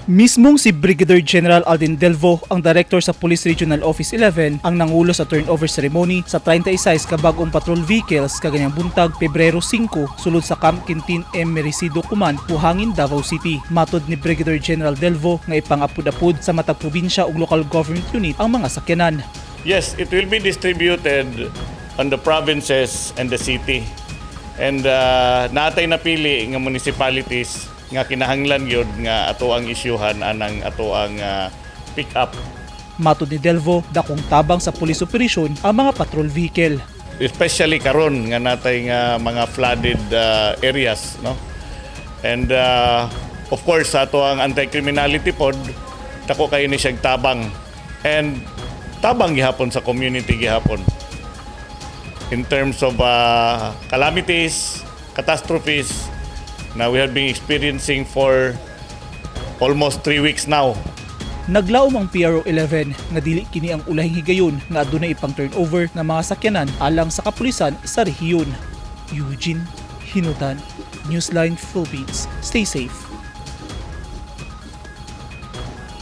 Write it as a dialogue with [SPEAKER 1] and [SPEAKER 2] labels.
[SPEAKER 1] Mismong si Brigadier General Alden Delvo, ang director sa Police Regional Office 11, ang nangulo sa turnover ceremony sa 36 ka bag-ong patrol vehicles kaganyang buntag, Pebrero 5, sulod sa Camp Quintin M. Merecido Command, Buhangin, Davao City. Matod ni Brigadier General Delvo nga ipangapud-apud sa matag probinsya ug local government unit ang mga sakyanan.
[SPEAKER 2] Yes, it will be distributed on the provinces and the city. And natay napili nga municipalities nga kinahanglan gyud nga ato ang isyuhan anang ato ang pick up.
[SPEAKER 1] Matod ni Delvo, dakong tabang sa police operation ang mga patrol vehicle.
[SPEAKER 2] Especially karon nga natay nga mga flooded areas, no? And of course, ato ang anti-criminality pod, dako kayo ni siyang tabang. And tabang gihapon sa community gihapon. In terms of calamities, catastrophes na we have been experiencing for almost 3 weeks now.
[SPEAKER 1] Naglaom ang PRO 11 nga dili kini ang ulahing higayon nga adunay ipang turnover nga mga sakyanan alang sa kapulisan sa rehiyon. Eugene Hinutan, Newsline Philippines. Stay safe.